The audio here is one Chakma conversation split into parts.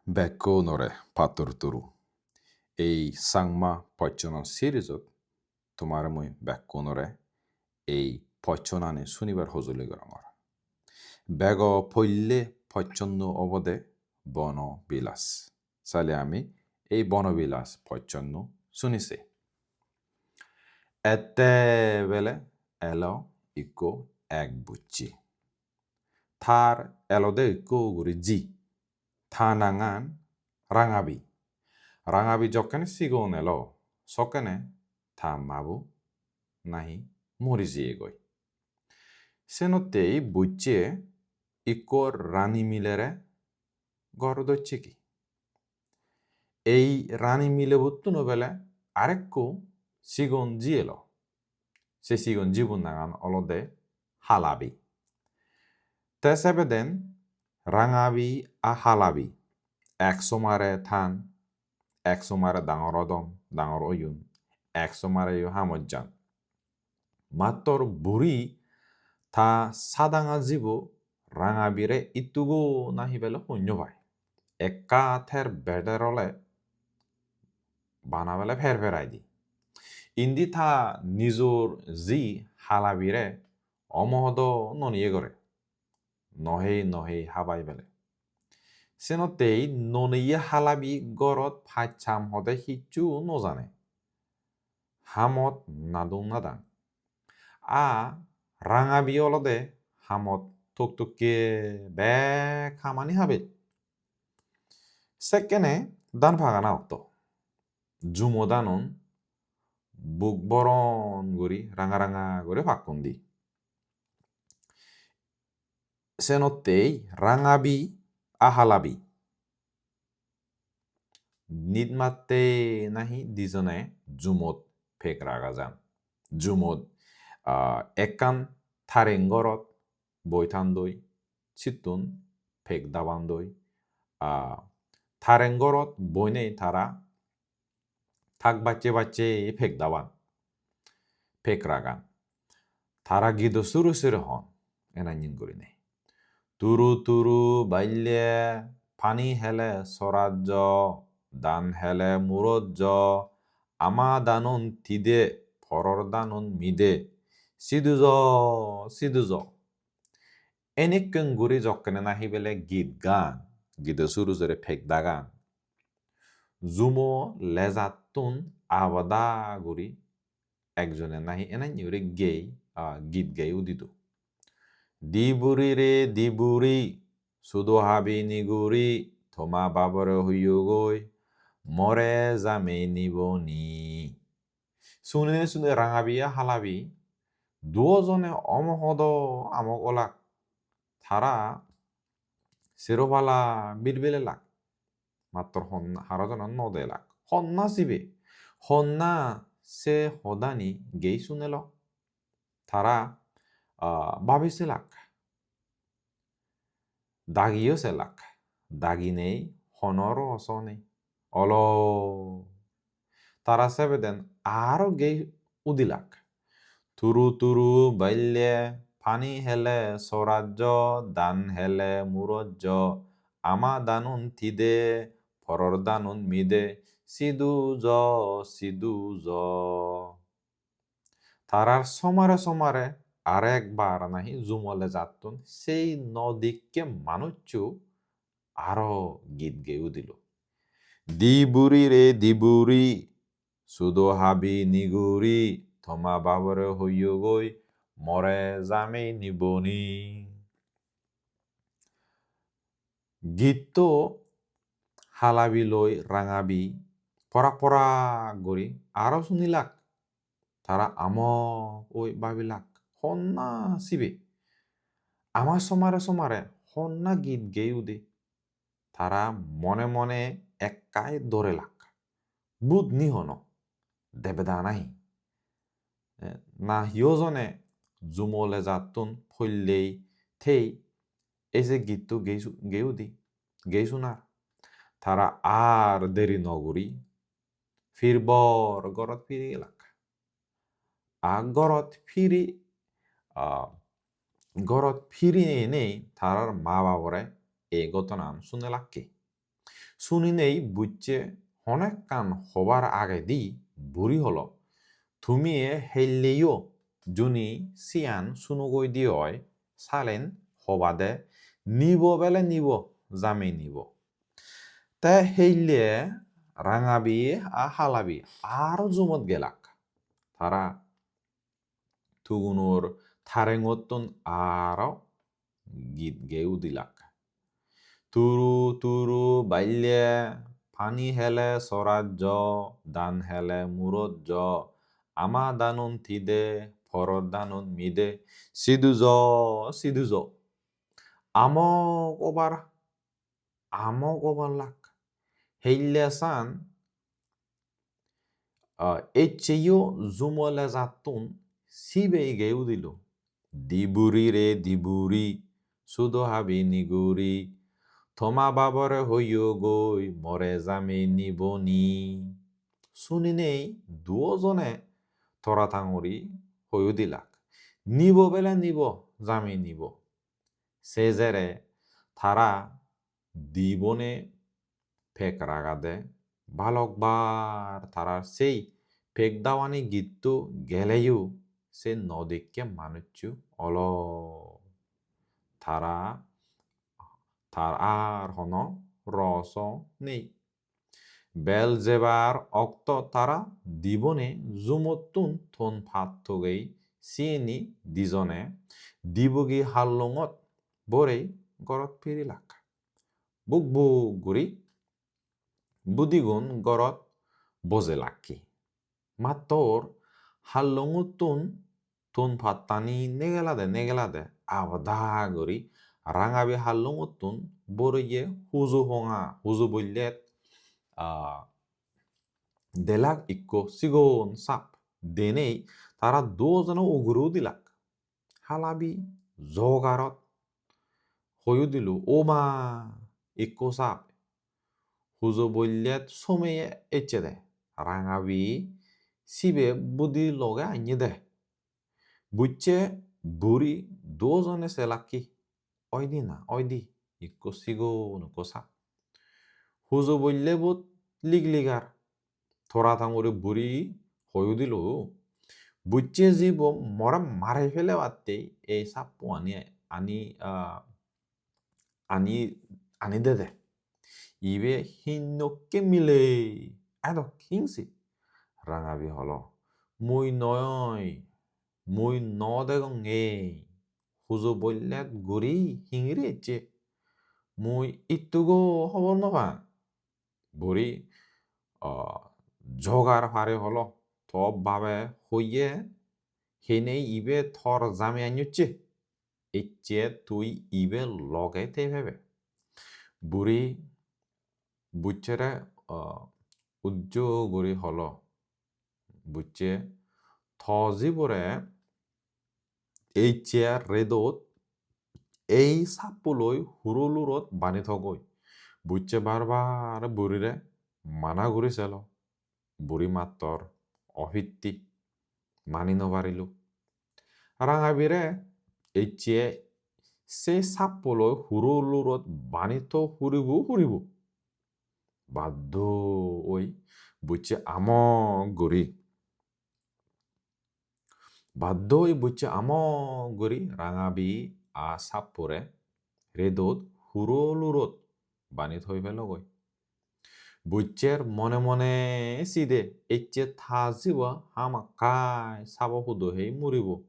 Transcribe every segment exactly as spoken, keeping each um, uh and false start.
Bekkunore pattur turu. Ei Changma pocchono series-ot tomare mui bekkunore ei pocchonani sunibar hojoli gorongor. Bego poille pocchonno obode Bono Bilas. Sale ami ei Bono Bilas pocchonno suni sei. Ette bele elo ikko ek bucche. Tar elode ikko guri ji. Ta nangan Rangabi. Rangabi jokkene sigon elo, sokkene ta mabo nahi mori jiyegoi. Senottei bucche ikko rani milere gor docchegi. Ei rani milebottuno bele arekko sigon ji elo. Se sigon jibo nangan olode Halabi. Te sebeden Rangabi a Halabi ek somare tan, ek somare dangor odon, dangor oyon, ek somare yo hamot jan. Mattor buri ta sadanga jibo Rangabire ittugo nahi bele honno pai. Ekka ter beder ole bana bele per per aidi. Indi ta nijor ji Halabire omohodo noniye gore. Nohei nohei habai bele. Senottei noniye Halabi gorot pachcham hode hissu no jane. Hamot nadung nadang. A Rangabi olode hamot toktokke bek hamani habet. Sekkene dan pagana okto. Jumo danun buk boron guri ranga ranga guri pakkon di. Senottei Rangabi a Halabi nit matte nahi dijone jumot pek raga jan. Jumot, ah, ekkan tareng gorot boi tandoi, sittun pek dabandoi. Ah, tareng gorot boinei tara tak bacche bacche pek daban, pek ragan. Tara gido suru suru hon, enanyin gurinei. Turu turu baille, pani hele sorajjo, dan hele murojjo, ama danun tide, poror danun mide, sidu jo, sidu jo. Enikken guri jokkene nahi bele git gan, gido suru suru pek dagan. Jumo lejattun abada guri ekjone nahi enanni guri gei, ah, git gei udido. Di buri re di buri, sudo habi ni guri, toma babore hoyogoi, more jamei nibo ni. Sune sune Rangabi a Halabi duo jone omohodo amok olak. Tara sero pala bilbelelak. Mattor honna, haro jone no delak. Honna sibe? Honna se hodani gei sunelo? Tara, ah, babi selak. Dagiyo selak. Daginei honoro so nei. Olo. Tara sebeden aro gei udilak. Turu turu baille, pani hele sorajjo, dan hele murojjo, ama danun tide, poror danun mide, sidu jo, sidu jo. Tarar somare somare arekbar nahi jumo lejattun sei nodikke manuccho aro git gei udilo. Di buri re di buri, sudo habi ni guri, toma babore hoyogoi, more jamei nibo ni. Gitto Halabi loi Rangabi porak porak guri aro sunilak. Tara amok oi babilak, honna sibe? Ama somare somare honna git gei ude? Tara mone mone ekkai dorelak. Bhut ni hono, debeda nahi? Eh, na hiyo jone jumo lejattun poillei thei ei je gitto gei su-, gei udi, gei sunar. Tara ar deri no guri pirbor gorot piri elak. A gorot piri, a, gorot piri enei tarar ma babore ei ghotonan sunelakke. Suninei bucche honekkan hobar agedi buri holo, "Tumiye helleyo juni siyan sunogoi di oi, salen hobade nibo bele nibo, jamei nibo." Te helle Rangabi a Halabi aro jumot gelak. Tara tugunor tarengottun aro git gei udilak. Turu turu baille, pani hele sorat jo, dan hele murot jo, ama danun tide, poror danun mide, sidu jo, sidu jo. Amok obar, amok obar lak. Helle san, ah, eccheyo jumole jattun sibe ige udilo. Diburi re diburi, sudo habi niguri, toma babore hoyogoi, more jami niboni. Suninei duo jone tora tanguri hoi udilak. Nibo bele nibo, jami nibo. Se jere tara dibone pek ragade, balokbar tara sei pek dawani gitto geleyo se nodikke manuccho olo. Tara, tar ar hono roso nei. Bel jebar okto tara dibone jumottun ton pattogei siyeni dijone dibogi hallongot borei gorot pirilak. Buk buk guri budigun gorot bojelakke. Mattor hallongottun ton pattani negelade negelade abada guri Rangabi hallongottun boreye huju honga, huju bollet, ah, delak ikko sigon sap. Denei tara duojono ugure udilak. Halabi jogarot hoi udilo, "O ma, ikko sap." Huju bollet someye ecchede. Rangabi sibe budi loge annyede. Bucche buri duojone selakki. "Oidi na, oidi, ikko sigon, ikko sap." Huju bollebot ligligar. Tora tanguri buri hoi udilo, "Bucche jibo, more mari felebatte ei sappo ani, ani, ah, ani, ani dede. Ibe hinnokke mile, edok hingsi." Rangabi holo, "Mui noi, mui no degonge. Huju bollet guri hingiri ecche. Mui ittugo hobor no pang." Buri, ah, jogar pare holo, "To babe hoye, henei ibe tor jamei annyucche. Ecche tui ibe loge thei pebe." Buri bucchere, ah, ujjo guri holo, "Bucche, to jibore ecche redot ei sappoloi huro lurot bani thogoi." Bucche bar bar burire mana guri selo. Buri mattor ohitti, mani no parilo. Rangabire ecche se sappoloi huro lurot bani tho puribo puribo. Baddo oi bucche amok guri, baddo oi bucche amok guri Rangabi a sappore redot huro lurot bani thoi pelogoi. Buccher mone mone side, ecche ta jibo hamakkai sabo hudo hei muribo.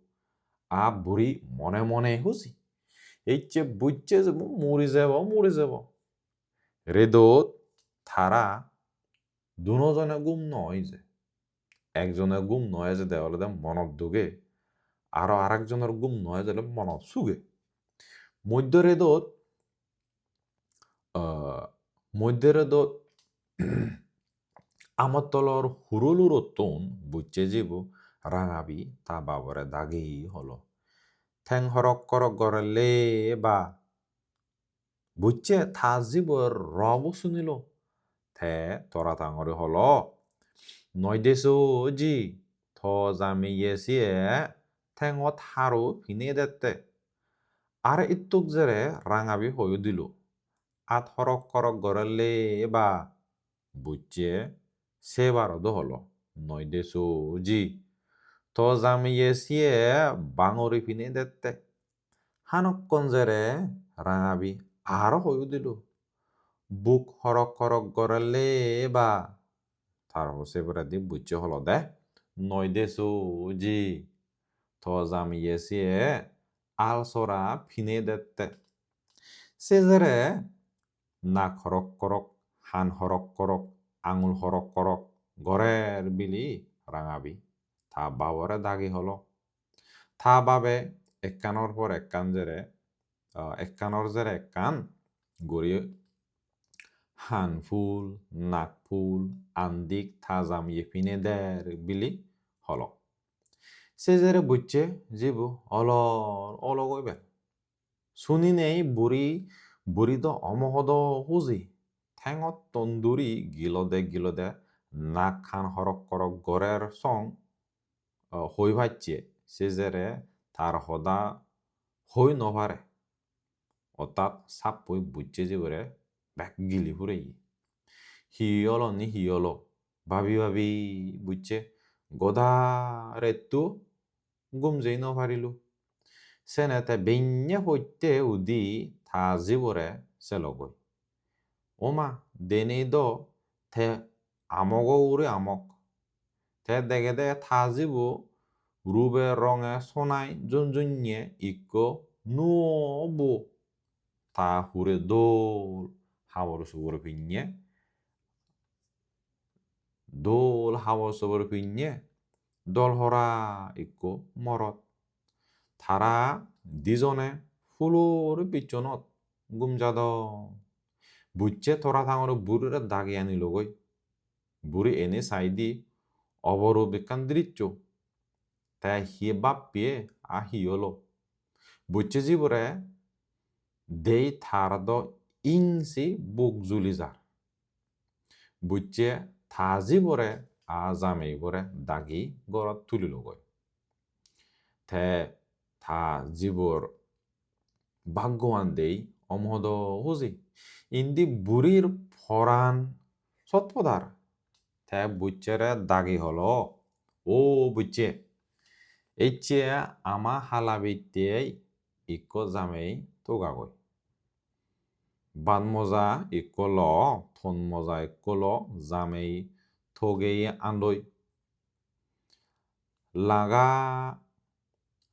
A buri mone mone huji, ecche bucche jebo, muri jebo, muri jebo. Redot tara duno jone gum no oi je. Ekjone gum no ejede olode monot duge, aro arekjonor gum no ejede olode monot suge. Moddo redot, ah, moddo redot Amottolor huro lurottun bucche jibo Rangabi ta babore dagi holo. Theng horok horok gorelle ba. Bucche ta jibor robo sunilo. Te tora tangori holo, "Noi deso ji, to jamiye siye thengot haru pine dette." Are ittuk jere Rangabi hoyo dilo, at horok horok gorelle ba. Bucce sebar do holo, "Noi de suji. To jameye siye bangori pine dette." Hanokkon jere Rangabi aro hoi udilo, "Buk horok horok gorelle ba." Tar ho se poredi bucce holo de, "Noi de suji. To jameye siye al sora pine dette." Se jere nak horok horok, han horok horok, angul horok horok gorer bili Rangabi ta babore dagi holo. Ta babe ekkanor por ekkan jere, ah, ekkanor jere ekkan guri han pul, nak pul, andik ta jameye pine der bili holo. Se jere bucce jibo olor olor goi bel. Suninei buri, buri do omohodo huji. Thengottun duri gilode gilode nak han horok horok gorer song, o, hoi pacce. Se jere tar hoda hoi no pare. Ortat sappoi bucce jibore bek gili pureye. Hi olo ni hi olo? Babi babi bucce goda rettu gum jei no parilo. Sene te benne potte udi ta jibore selogoi. "O ma, denei do te amogo ugure amok." Te degede ta jibo rube ronge sonai junjunne ikko nuo bo. Ta hure dol habor subor pinne, dol habor subor pinne, dol hora ikko morot. Tara dijone pulor bichonot gum jadon. Bucce tora tangore burire dagi anilogoi. Buri eni saide oborup ekkan drisso. Te hi bappiye a hi olo? Bucce jibore dei tar do ingsi buk juli jar. Bucce ta jibore a jameibore dagi gorot tulilogoi. Te ta jibor bhaggoan dei omohodo huji. Indi burir poran sotpodar. Te buccere dagi holo, "O bucce, ecce ama hala bittei ikko jamei togagoi. Bat moja ikko lo, ton moja ikko lo, jamei togeye andoi. Laga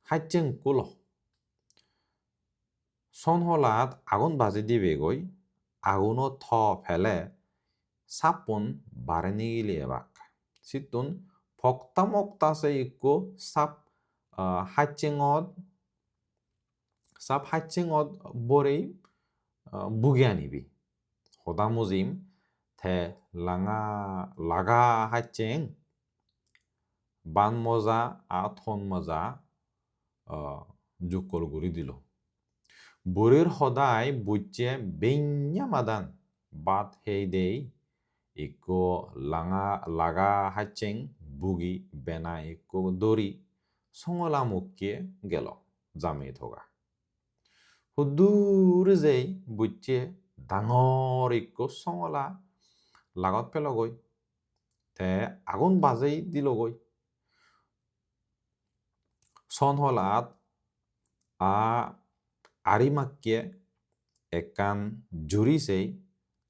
haccheng ikko lo. Son holat agun baji dibegoi, aguno to pele sappun bare nigili ebak." Sittun pokta mokta se ikko sap, ah, hachengot, sap hachengot borei, ah, bugi anibi. Hoda mujim te langa, laga hacheng, ban moja ar ton moja, ah, jukkol guri dilo. Burir hodai bucche benya madan bat hei dei ikko langa, laga hacheng bugi bena ikko dori songola mukke gelo jamei toga. Huddur jei bucche dangor ikko songola lagot pelogoi. Te agun bajei dilogoi. Son holat a ari makke ekkan juri sei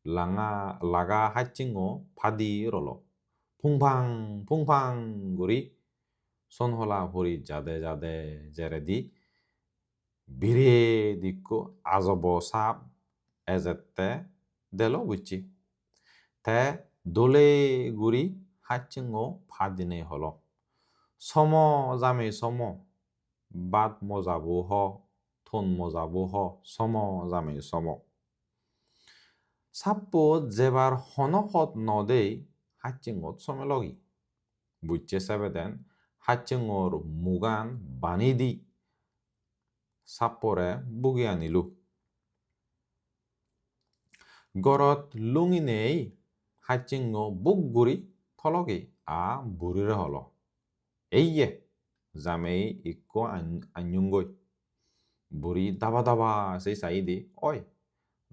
langa, laga hachengo padi rolo. Pung pang, pung pang guri son hola puri jade jade jeredi biret ikko ajobo sap ejette delo bucche. Te dole guri hachengo padinei holo, "Somo jamei somo, bat mojabo ho, ton mojabo ho, somo jamei somo." Sappo jebar hono pot no dei hachengot somelogi. Bucche sebeden hachengor mugan bani di sappore bugi anilo. Gorot lunginei hachengo buk guri tologi a burire holo, "Eiye, jamei ikko an-, anyungoi." Buri daba daba sei saide, "Oi,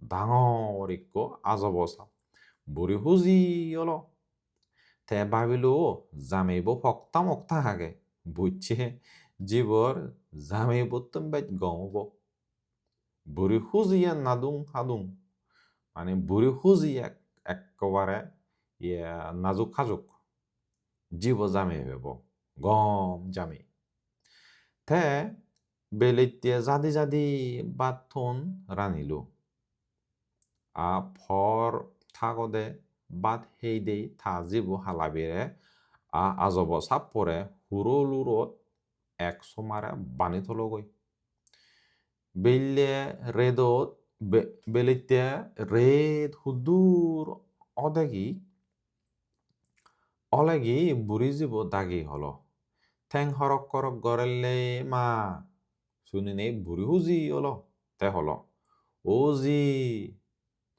dangor ikko ajobo sap. Buri huji olo. Te babilo, "Jameibo pokta mokta age, bujje jibor jameibottun bej gom obo." Buri hujiye nadung hadung, mane buri hujiye ek-, ekkobare, iye, najuk hajuk. Jibo jamei pebo, gom jamei. Te belette jadi jadi battun ranilo. A por tagode bat heidei ta jibo halabire, a ajobo sappore huro lurot ek somare bani tologoi. Belle redot, be-, belette red huddur odegi, olegi buri jibo dagi holo. "Teng horok horok gorelle ma?" Suninei buri huji olo, te holo, "O ji,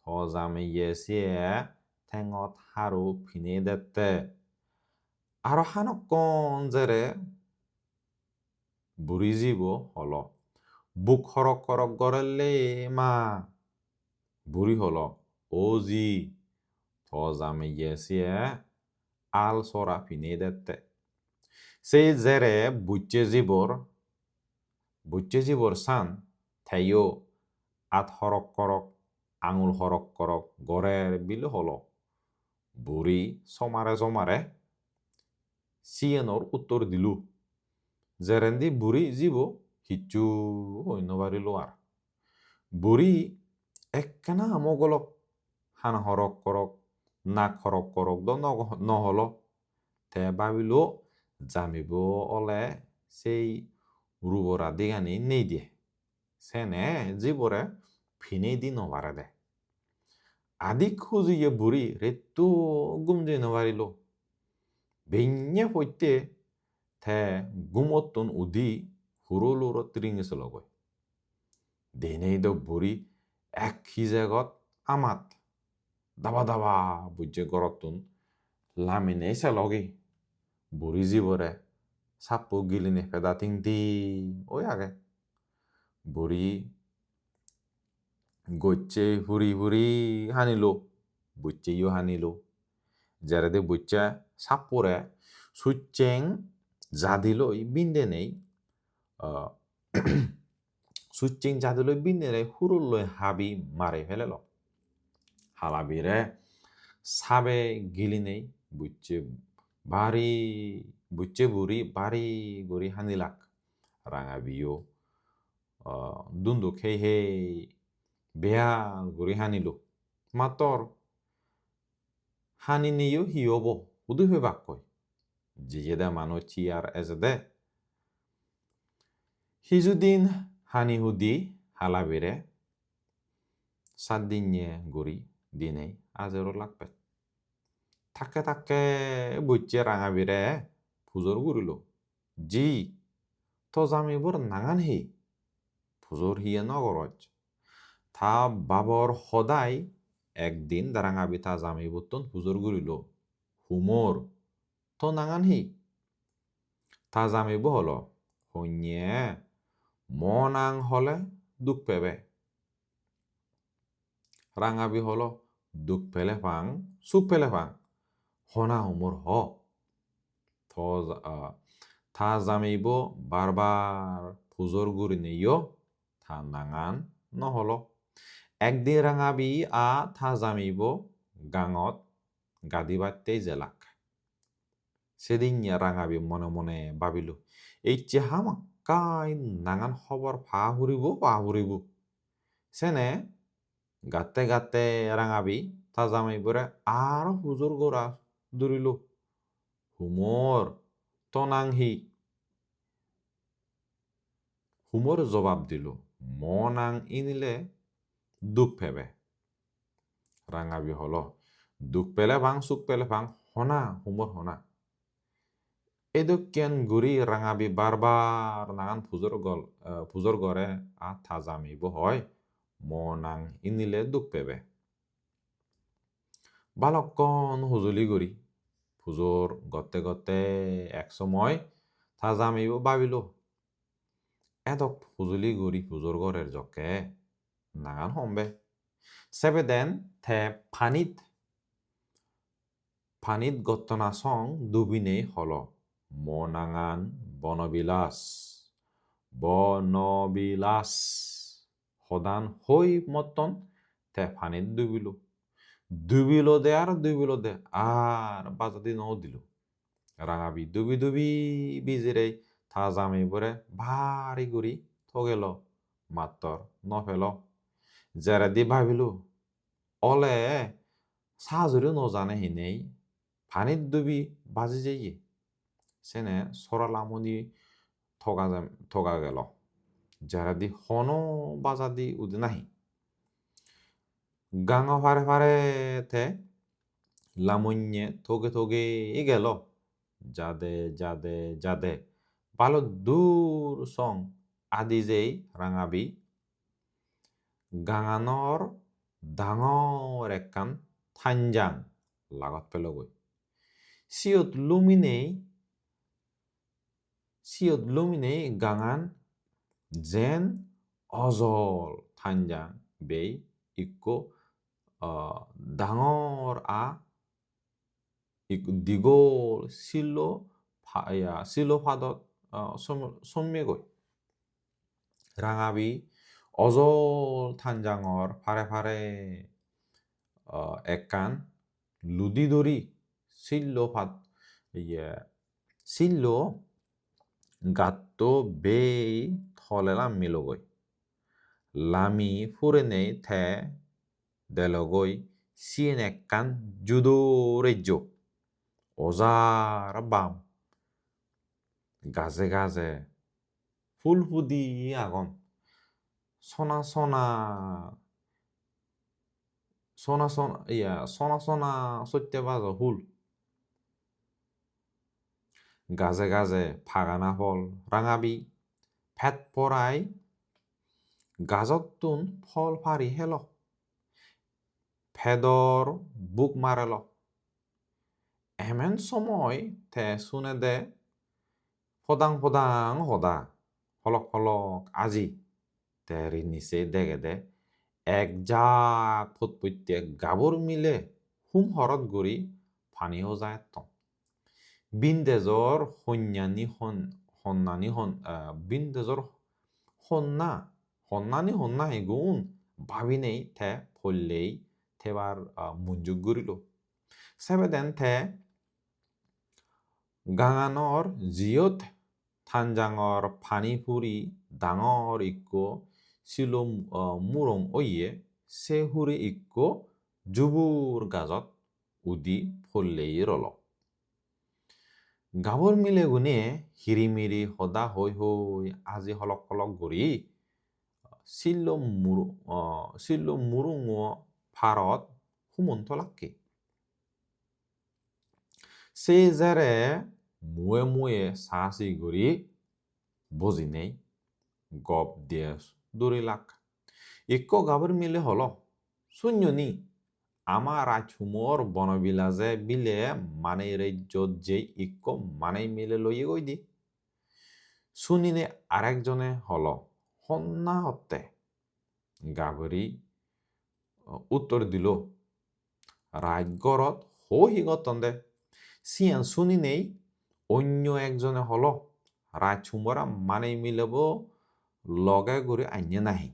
to jameiye siye tengot haru pine dette." Aro hanokkon jere buri jibo holo, "Buk horok horok gorelle ma?" Buri holo, "O ji, to jameiye siye al sora pine dette." Se jere bujje jibor, bujje jibor san, teyo at horok horok, angul horok horok gorer bile holo. Buri somare somare siyenor uttor dilo. Jerendi buri jibo hissu hoi no parilo ar. Buri ekkena mogolok, han horok horok, nak horok horok do no, no holo. Te babilo, jameibo ole sei rubora digani nei de. Sene jibore pinei di no parede. Adik hujiye buri retto gum jei no parilo. Benne potte te gumottun udi huro lurot ringi selogoi. Denei do buri ek hijegot amat daba daba bujje gorottun laminei selogi. Buri jibore sappo gilinei peda ting ting oi age. Buri gocche huri huri hanilo, bujjeyo hanilo. Jeredi bujje sappore succeng jadiloi bindenei, ah, succeng jadiloi bindenei hurolloi habi mari felelo. Halabire sabe gilinei bujje bari, bujje buri bari guri hanilak. Rangabiyo, ah, dunduk hei hei beyal guri hanilo. Mattor hanineyo hi obo? Hudu pebakkoi? Jiyede manuj hi ar ejede? Hiju din hani hudi halabire sat dinne guri dinei ajero lakpet. Takke takke bujje Rangabire pujor gurilo. "Ji, to jameibor nangan hi? Pujor hiye no goroj?" Ta babor hodai ekdin Rangabi ta jameibottun pujor gurilo. "Humor, to nangan hi?" Ta jameibo holo, "Honye, mo nang hole duk pebe." Rangabi holo, "Duk pele pang, suk pele pang, hona humor ho." To ja-, ah, ta jameibo bar bar pujor gurineyo ta nangan no holo. Ekdin Rangabi a ta jameibo gangot gadi batte jelak. Sedinne Rangabi mone mone babilo, "Ecche hamakkai nangan hobor pa puribo, pa puribo." Sene gatte gatte Rangabi ta jameibore aro pujor gora durilo. "Humor, to nang hi?" Humor jobab dilo, "Mo nang inile duk pebe." Rangabi holo, "Duk pele pang, suk pele pang, hona, humor hona." Edokken guri Rangabi bar bar nangan pujor gol-, eh, pujor gore, a ta jameibo hoi, "Mo nang inile duk pebe." Balokkon hujuli guri, pujor gotte gotte ek somoi ta jameibo babilo, "Edok hujuli guri pujor gorer jokke nangan hombe. Sebeden te panit, panit gottona song dubinei holo, "Mo nangan Bonobilas, Bonobilas." Hodan hoi motton te panit dubilo. Dubilode ar dubilode ar bajadi no udilo. Rangabi dubi dubi bijirei ta jami bore bari guri togelo, mattor no pelo. Jeredi babilo, ole sajuri no jane hinei panit dubi baji jeye. Sene sora lamoni toga jam-, toga gelo. Jeredi hono bajadi ude nahi. Gango pare pare te lamonye toge toge gelo. Jade, jade, jade. Balo dur song adi jei Rangabi. Ganganor dangor ekkan tanjang lagot pelogoi. Siyot luminei, siyot luminei gangan jen ojol tanjang bei ikko, ah, dangor a ik-, digol sillo pa-, iya, sillo padot, ah, som-, sommegoi. Rangabi ojol tanjangor pare pare, ah, ekkan ludi duri sillo pat, iye, sillo gatto bei tole lammilogoi. Lami purenei te delogoi siyen ekkan judo rejjo. Ojar bam. Gaje gaje phul pudi agon. Sona sona, sona sona, iya, sona sona sotte bajo phul. Gaje gaje pagana phol Rangabi, pet porai gajottun phol pari helo. Pedor buk marelo. Emen somoi te sunede podang podang hoda, holok holok aji. Te rini se degede ek jak potpotte gabur mile hum horot guri pani hoja etton. Bindejor honnani hon-, honnani hon-, ah, bindejor honna, honnani honna igun babinei te pollei tebar, ah, munjuk gurilo. Sebeden te ganganor jiyot tanjangor pani puri dangor ikko silo, ah, murong oye, se hure ikko jubur gajot udi pollei rolo. Gabur milegune hirimiri hoda hoi hoi aji holok holok guri sillo muru-, ah, sillo murungo parot humon tolakke. Se jere mue mue sasi guri bojinei gop diye durilak. Ikko gabur mile holo, "Sunyo ni, ama rajhumor Bonobilaje bile manei rejjot jei ikko manei mile loye goi di." Sunine arekjone holo, "Honna hotte?" Gaburi uttor dilo, "Rajgorot ho hi gotton de?" Siyan suninei onyo ekjone holo, "Rajhumora manei milebo loge guri anye nahi?"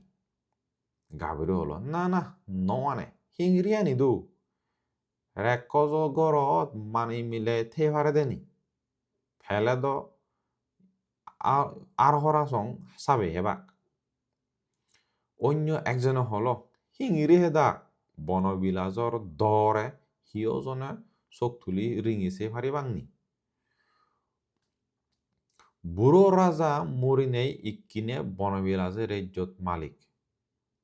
Gaburi holo, "Na, na, no ane. Hingiri ani do? Rekkojo gorot manei mile thei pare deni? Pele do a-, ar hora song sabe hebak." Onyo ekjone holo, "Hingiri hedak? Bonobilajor dore hiyo jone sok tuli ringi se paribak ni? Buro raja murinei ikkine Bonobilaje rejjot malik.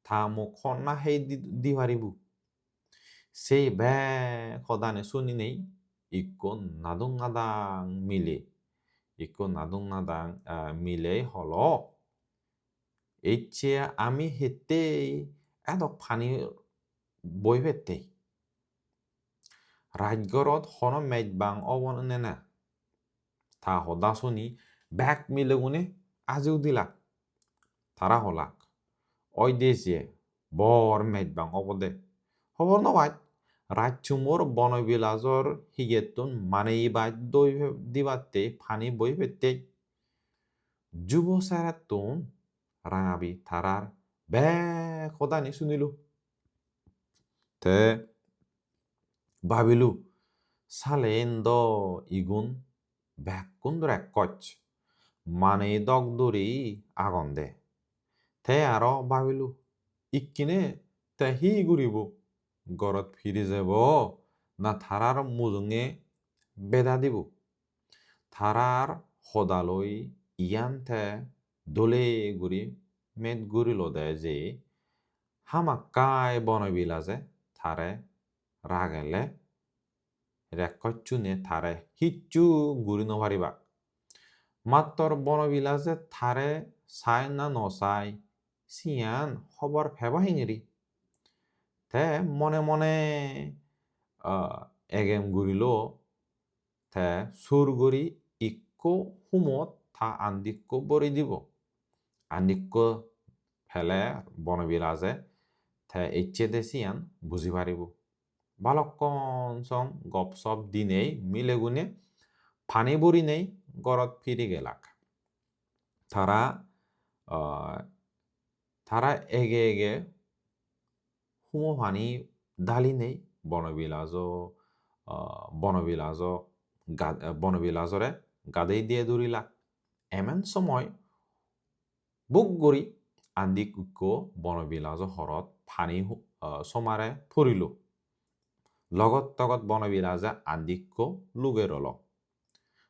Ta muk honna hei di, di paribo?" Sei bek hodani suninei ikko nadung nadang mile, ikko nadung nadang, ah, milei holo, "Ecche ami hittei edok pani boi pettei? Rajgorot hono mejbang obo ne na?" Ta hoda suni bek milegune aji udilak. Tara holak, "Oi de je, bor mejbang obode. Hobor no pai, rajsumor Bonobilajor higettun manei baj doi dibatte pani boi pettei jubo serettun Rangabi tarar bek hodani sunilo. Te babilo, salen do igun bekkun rekkoj, manei dok duri agon de. Te aro babilo, ikkine te hi guribo? Gorot firi jebo na tarar mujunge beda dibo? Tarar hodaloi iyan te dole guri met gurilode je hamakkai Bonobilaje tare ragele rekkojjune tare hissu guri no paribak. Mattor Bonobilaje tare sai na no sai, siyan hobor peba hingiri. Te mone mone, ah, egem gurilo, te sur guri ikko humot ta andikko bori dibo. Andikko pele Bonobilaje te ecche de siyan buji paribo. Balokkon song gop sop dinei milegune pani borinei gorot firi gelak. Tara, ah, tara ege ege humo pani dalinei Bonobilajo, ah, Bonobilajo ga-, Bonobilajore gadei diye durilak. Emen somoi buk guri andi ikko Bonobilajo horot pani hu-, ah, somare purilo. Logot togot Bonobilaje andi ikko luge rolo,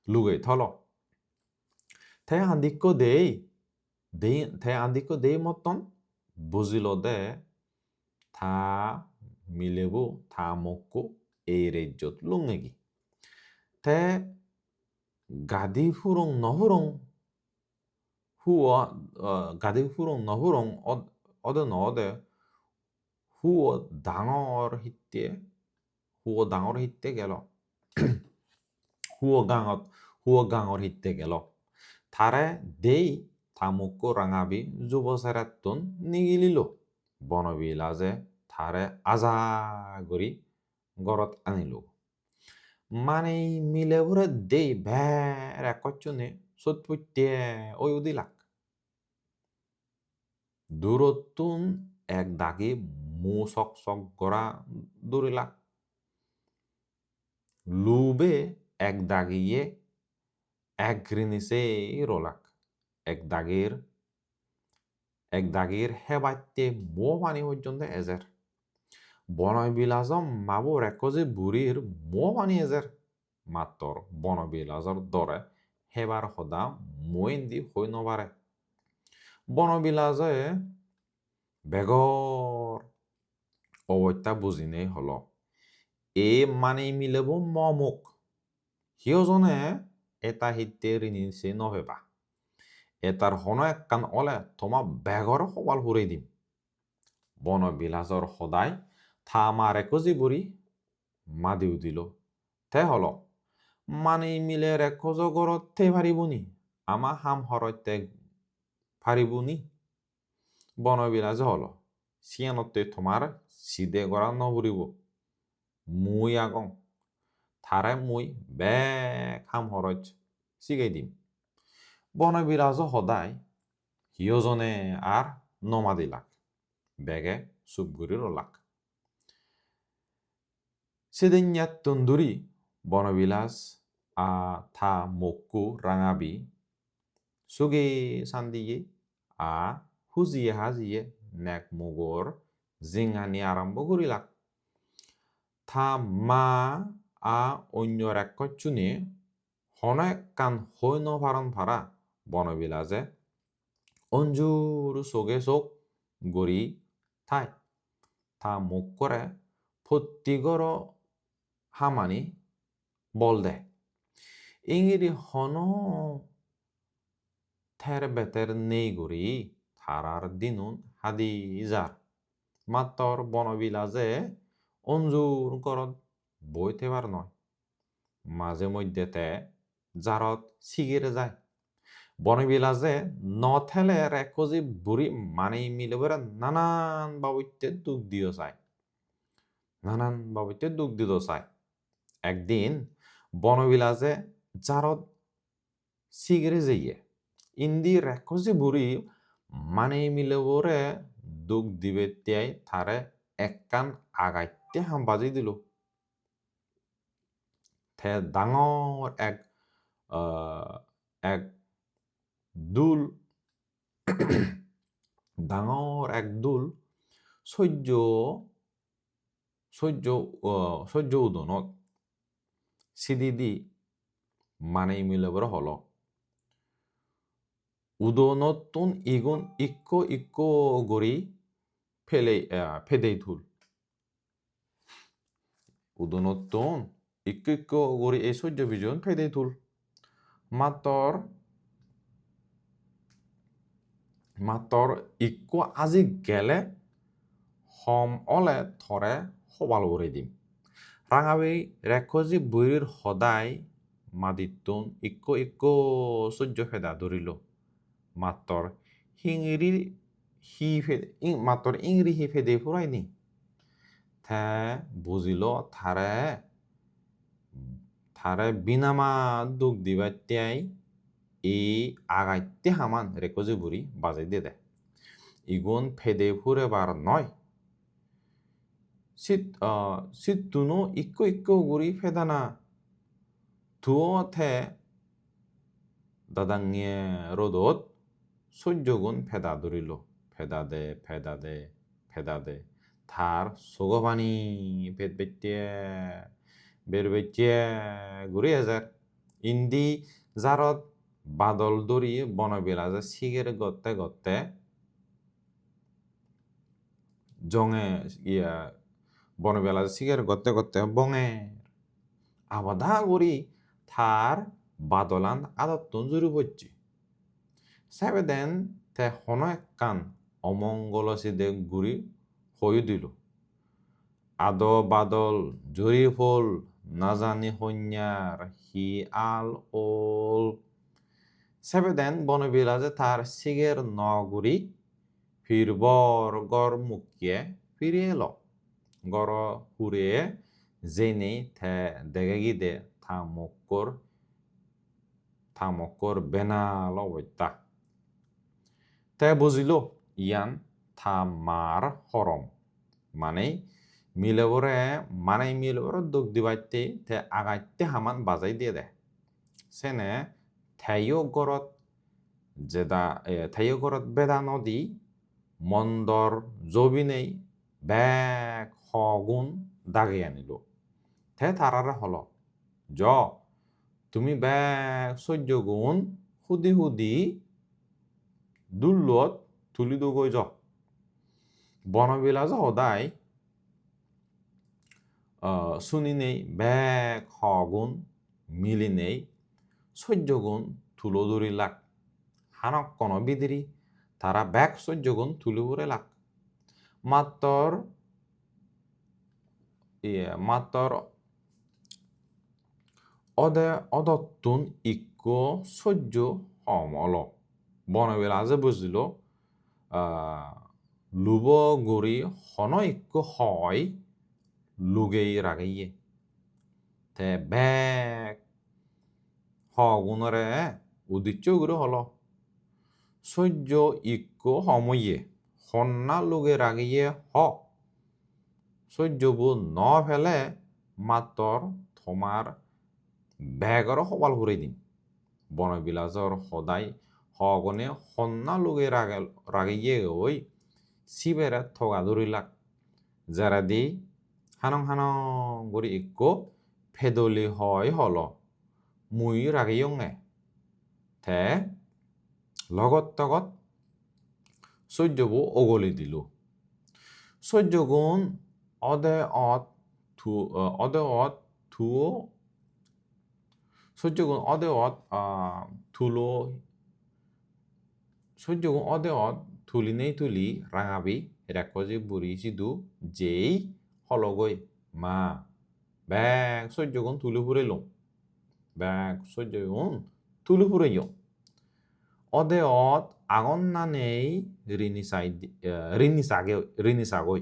luge tholo. Te andi ikko dei, dei, te andi ikko dei motton bujilo de ta milebo, ta mokko ei rejjot lungegi. Te gadi purong no purong, huo, ah, gadi purong no purong od-, ode no ode, huo dangor hitte, huo dangor hitte gelo. Huo gangot, huo gangor hitte gelo. Tare dei ta mokko Rangabi jubo serettun nigililo. Bonobilaje tare aja guri gorot anilo. Manei milebore dei bek rekkojjune sot putte oi udilak. Durottun ek dagi mu sok sok gora durilak. Lube ek dagiye ek rini sei rolak. Ek dagir, ek dagir hebatte muo pani pojjonto ejer. Bonobilajo mabo rekko je burir muo pani ejer. Mattor Bonobilajor dore hebar hoda muo indi hoi no pare. Bonobilaje begor obosta bujinei holo, "E manei milebo mo mok. Hiyojone eta hitte rini se no peba. Etar hono ekkan ole toma begor hobal hurei dim." Bonobilajor hodai ta mar ekko jiburi madi udilo. Te holo, "Manei mile rekkojo gorot te paribo ni? Ama ham horoj te paribo ni?" Bonobilaje holo, "Siyanotte tomar side gora no puribo. Mui agong. Tare mui bek ham horoj sigei dim." Bonobilajo hodai hiyojone ar no madilak. Bege sup guri rolak. Sidinnettun duri Bonobilaj a ta mokku Rangabi suge sandiye a hujiye hajiye nek mugor jingani arambo gurilak. Ta ma a onyo rekkochchune hono ekkan hoi no paron para Bonobilaje onjur soge sok guri thai. Ta mokkore potti goro hamani bol de. Ingiri hono ter beter nei guri tarar dinun hadi jar. Mattor Bonobilaje onjur gorot boi thebar noi. Maje moddhe te jarot sigire jai. Bonobilaje no thele Rekkoji buri manei milebore nanan babotte duk diyo sai. Nanan babotte duk dido sai. Ekdin Bonobilaje jarot sigere jeye. Indi Rekkoji buri manei milebore duk dibettei tare ekkan agatte ham baji dilo. Te dangor ek, ah, ek dul, dangor ek dul sojjo, sojjo, ah, sojjo udonot sididi manei milebore holo. Udonottun igun ikko ikko guri pele, ah, pedei tul. Udonottun ikko ikko guri ei sojjo bijon pedei tul. Mattor, mattor ikko aji gele hom ole tore hobal ugurei dim. Rangabi Rekkoji burir hodai madittun ikko ikko sojjo peda durilo. Mattor hingiri hi pe-, ing-, mattor ingiri hi pede purai ni? Te bujilo tare, tare binama duk dibattei ei agatte haman Rekkoji buri bajei dede. Igun pede purebar noi. Sit, ah, sittuno ikko ikko guri pedana. Tuo te dadangiye rodot sojjogun peda durilo. Pedade, pedade, pedade. Tar sogo pani pet bette, ber bette guri ejer. Indi jarot badol duri Bonobilaje siger gotte gotte jonge, iya, Bonobilaje siger gotte gotte bonger. Abada guri tar badolan adottun juri pocche. Sebeden te hono ekkan omongolo side guri hoi dilo. Ado badol juri pol, na jani honnyar hi al ol. Sebeden Bonobilaje tar siger no guri pirbor gor mukke firi elo. Goro hure jeinei te degegide ta mokkor, ta mokkor benal obosta. Te bujilo iyan ta mar horom. Mane milebore, mane milebore duk dibatte te agatte haman bajei diyede. Sene teyo gorot jeda, eh, teyo gorot beda no di mondor jobinei bek hogun dagi anilo. Te tarare holo, "Jo, tumi bek sojjogun hudi hudi dullot tuli dogoi jo." Bonobilajo hodai, ah, suninei bek hogun milinei sojjogun tulo durilak. Hanokkono bidiri tara bek sojjogun tuli purelak. Mattor, iye, mattor ode odottun ikko sojjo hom olo. Bonobilaje bujilo, ah, lubo guri hono ikko hoi lugei rageye. Te bek hogunore uddiccho guri holo, "Sojjo ikko hom oye, honna lugei rageye ho. Sojjobo no pele mattor tomar begoro hobal purei dim." Bonobilajor hodai hogune honna lugei rage-, rageyegoi sibere toga durilak. Jeredi hanong hanong guri ikko pedoli hoi holo, "Mui rageyonge." Te logot togot sojjobo ogoli dilo. Sojjogun ode ot tu-, eh, ode ot tuo, sojjogun ode ot, ah, tulo, sojjogun ode ot tulinei tuli Rangabi Rekkoji buri sidu jei hologoi, "Ma, bek sojjogun tuli purelung." Bek sojjogun tuli pureyon. Ode ot agon na nei rini sai di-, eh, rini sage-, rini sagoi.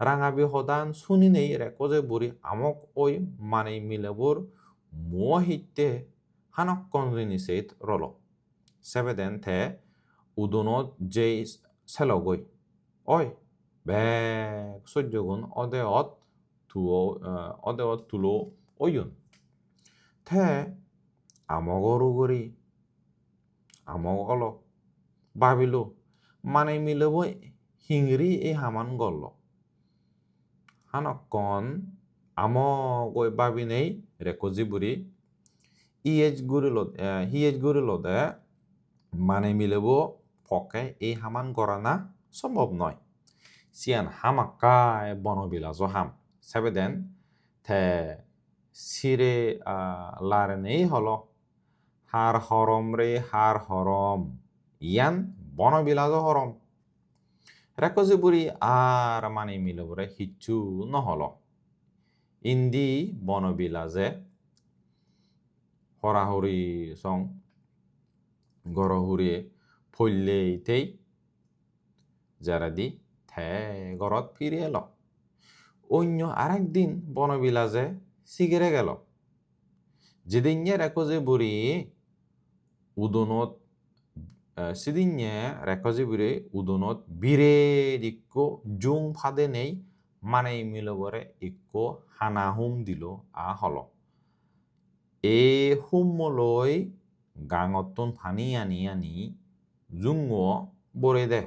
Rangabi hodan suninei Rekoje buri amok oi manei milebor muo hitte hanokkon rini seit rolo. Sebeden te udonot jei selogoi. Oi, bek sojjogun ode ot tuo, eh, ode ot tulo oyon. Te amogor uguri amog olo, babilo, manei milebo hingiri ei haman gollo. Hanokkon amogoi babinei Rekoje buri iyej gurilode, eh, iyej gurilode manei milebo pokke ei haman gorana sombob noi. Siyan hamakkai bono bilajo ham. Sebeden te sire, ah, larenei holo, "Har horom re, har horom." Iyan bono bilajo horom. Rekoje buri ar manei milebore hissu no holo. Indi bono bilaje hora huri song goro hure pollei tei jeredi te gorot firi elo. Onyo arek din bono bilaje sigire gelo. Jedinne Rekoje buri udonot, eh, sidinne Rekoje buri udonot biret ikko jung padenei manei milebore ikko hana hum dilo a holo. Ei hummo loi gangottun pani ani ani jungo borei de.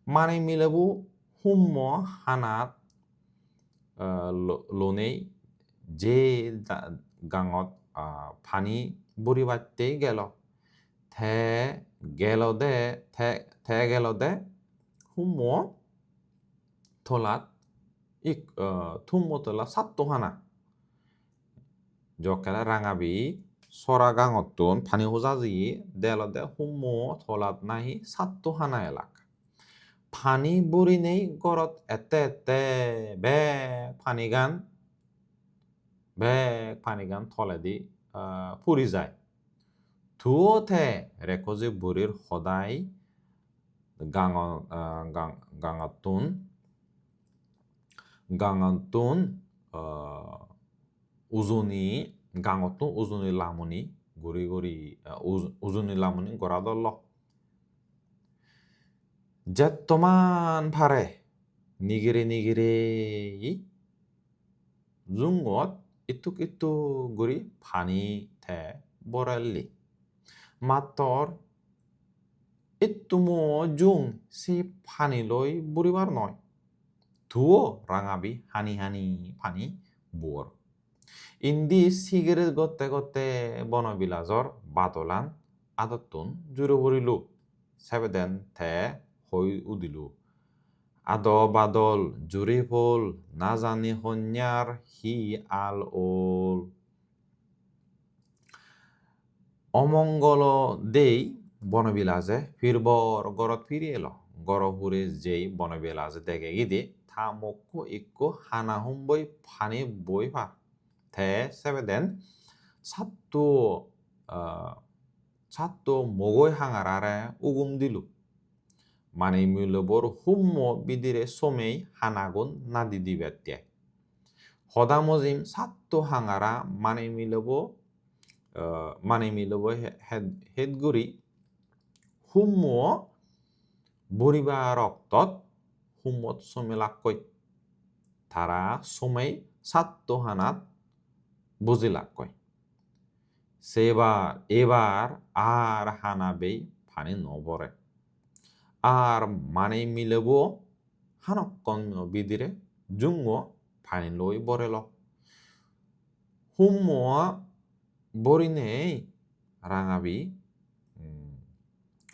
Manei milebo hummo hanat, ah, lo-, lonei je da-, gangot, ah, pani buribatte gelo. Te gelode, te, te gelode hummo tolat ik-, ah, hummo tolat satto hana. Jokkele Rangabi sora gangottun pani hoja jiye, delode hummo tolat nahi satto hana elak. Pani burinei gorot ette ette bek panigan, bek panigan toledi, ah, puri jai. Tuo te Rekoje burir hodai gango-, ah, gang-, gangottun, gangottun, ah, ujuni, gangottun ujuni lamuni guri guri, ah, uj-, ujuni lamuni gora dollo. Jettoman pare nigire nigire jungot ittuk ittuk guri pani te borelli. Mattor ittumo jung se pani loi buribar noi. Tuo Rangabi hani hani pani buor. Indi sigirit gotte gotte bono bilajor badolan adottun juro purilo. Sebeden te hoi udilo, "Ado badol, juri pol, na jani honnyar hi al ol." Omongolo dei bono bilaje pirbor gorot piri elo. Goro hure jei bono bilaje degegide ta mokko ikko hana humboi pani boi par. Te sebeden satto, ah, satto mogoi hangarare ugum dilo. Manei milebor hummo bidire somei hanagun nadi dibatte. Hoda mojim satto hangara manei milebo, eh, manei milebo he-, het, het guri hummo buribar oktot hummot somelakkoi. Tara somei satto hanat bujilakkoi. Sebar ebar ar hana bei pani no bore. Ar manei milebo hanokkon bidire jungo pani loi borelo. Hummo borinei Rangabi, mm,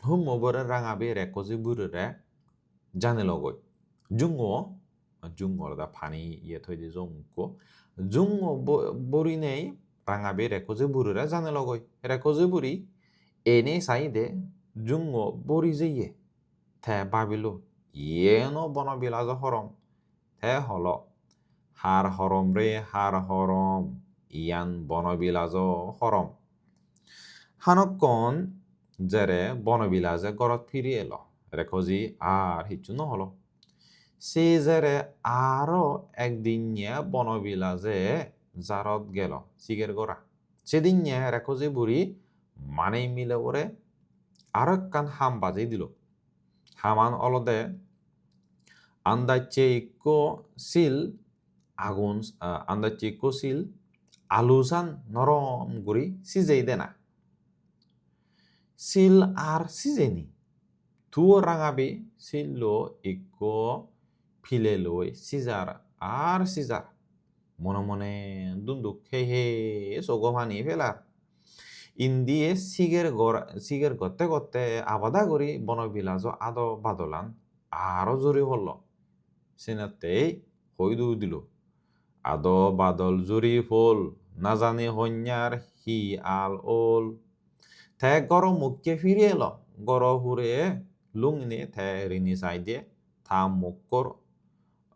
hummo bore Rangabi Rekoji burire janilogoi. Jungo, jungo olode pani iye thoide jung ekko. Jungo bo-, borinei Rangabi Rekoji burire janilogoi. Rekoji buri eni saide jungo buri jeye. Te babilo, "Iyeno bono bilajo horom." Te holo, "Har horom re, har horom, iyan bono bilajo horom." Hanokkon jere Bonobilaje gorot firi elo. Rekkoji ar hissu no holo. Se jere aro ekdinne Bonobilaje jarot gelo siger gora. Sedinne Rekkoji buri Mani milebore aro ekkan ham bajei dilo. Haman olode andacche ikko sil agun, ah, andacche ikko sil alusan norom guri sijei dena. Sil ar sijeni. Tuo rangabi sillo ikko pile loi sijar ar sijar. Mone mone dunduk hei hei sogo pani pelar. Indiye siger gor-, siger gotte gotte abada guri Bonobilajo ado badolan aro juri pollo. Senettei hoi dudilo. Ado badol juri pol, na jani honnyar hi al ol. Te goro mukke firi elo, goro hure lungine te rini saide ta mukkor,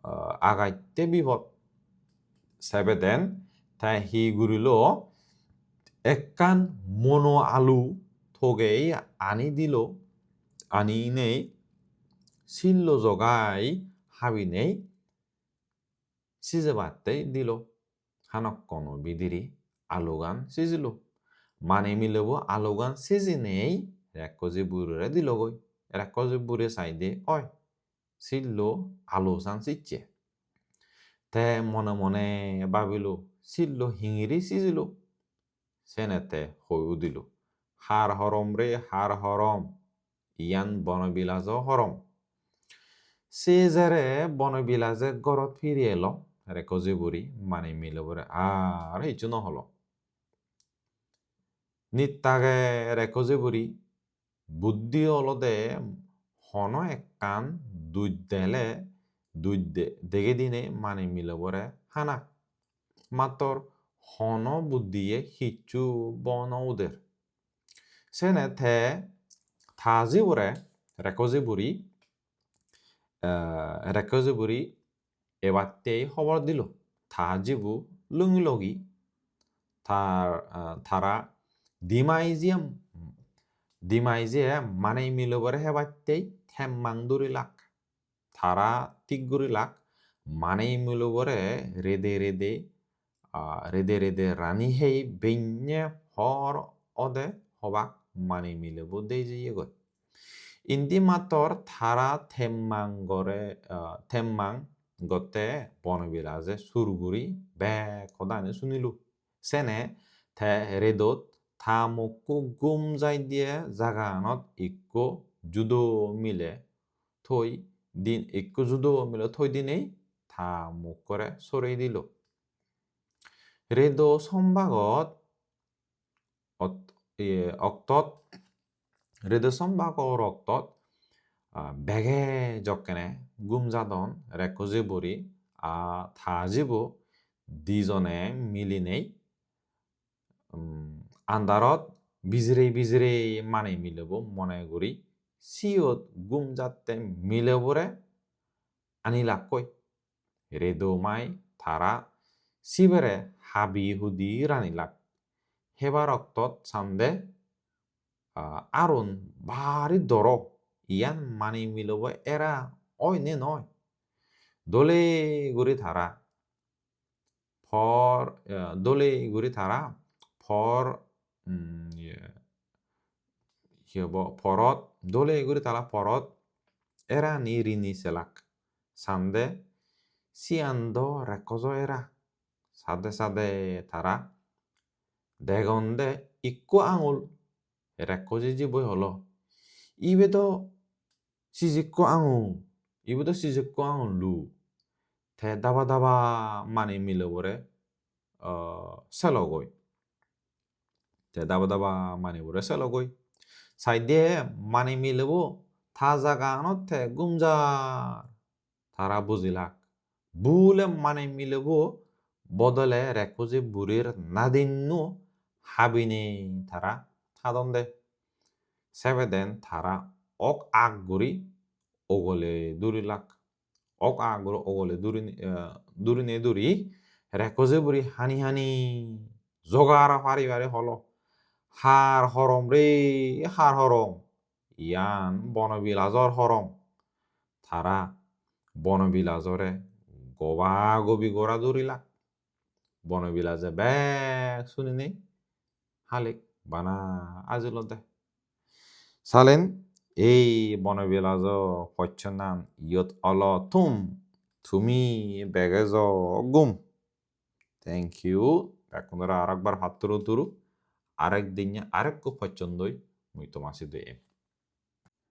eh, agatte bipod. Sebeden te hi gurilo, ekkan mono alu togei ani dilo, ani nei sillo jogai habinei sijebatte dilo. Hanokkono bidire alugan sijilo. Mani milebo alugan sijinei Rekkoji burire dilogoi. Rekkoji buri saide oi, sillo alusan sicche. Te mone mone babilo, sillo hingiri sijilo. Senette hoi udilo, har horom re, har horom. Iyan Bonobilajo horom. Se jere Bonobilaje gorot firi elo, Rekkoji buri Mani milebore ar hissu no holo. Nittage Rekkoji buri buddhi olode hono ekkan duj dele, duj de-, degei dinei Mani milebore hana. Mattor hono buddhiye hissu bo no uder. Sene te ta jibore, Rekkoji buri, eh, Rekkoji buri ebattei hobor dilo. Ta jibu lungi logi tar, eh, tara Dimai jiye, Dimai jiye Mani milebore hebattei temmang durilak. Tara thik gurilak, Mani milebore rede rede, ah, rede rede rani hei benne hor ode hobak Mani milebo dei jeyegoi. Indi mattor tara temmang gore, ah, temmang gotte Bonobilaje sur guri bek hodani sunilo. Sene te redot ta mukko gum jai diye jagaganot ikko judo mile thoi din, ikko judo mile thoi dinei ta mukkore sorei dilo. Redo sombagot ot-, iye, oktot, redo sombago roktot, ah, bege jokkene gum jadon Rekkoji buri, ah, ta jibo dijone milinei, um, andarot bijirei bijirei Mani milebo mone guri siyot gum jatte milebore anilakkoi. Redo mai tara sibere habi hudi ranilak. Hebar oktot sande, ah, arun bari doro. Iyan Mani milebo era oi ne noi? Dole guri tara por, eh, dole guri tara por, mm, ye, hi hobo, porot, dole guri tara porot erani rini selak. Sande siyan do Rekkojo era. Sade sade tara degonde ikko angul. Rekkoji jiboi holo, "Ibe do sijikko angul, ibe do sijikko angul lu." Te daba daba Mani milebore, ah, selogoi. Te daba daba Manibore selogoi. Saide Mani milebo ta jagaganot te gum jar. Tara bujilak. Bule Mani milebo bodole Rekkoji burir nadinno habinei tara hadonde. Sebeden tara ok ak guri ogole durilak. Ok ak guri ogole durin-, eh, durinei duri Rekkoji buri hani hani jogara pari pari holo. Har horom re, har horom. Iyan bono bilajor horom. Tara bono bilajore goba gobi gora durila. Bono bilaje bek suninei halik bana ajilode. Salen, ei bono bilajo pocchonan iyot olo thum, tumi bege jo gum. Thank you. Bekkunore arekbar patturu turu. Arek dinne arekko pocchondoi mui toma sidu em.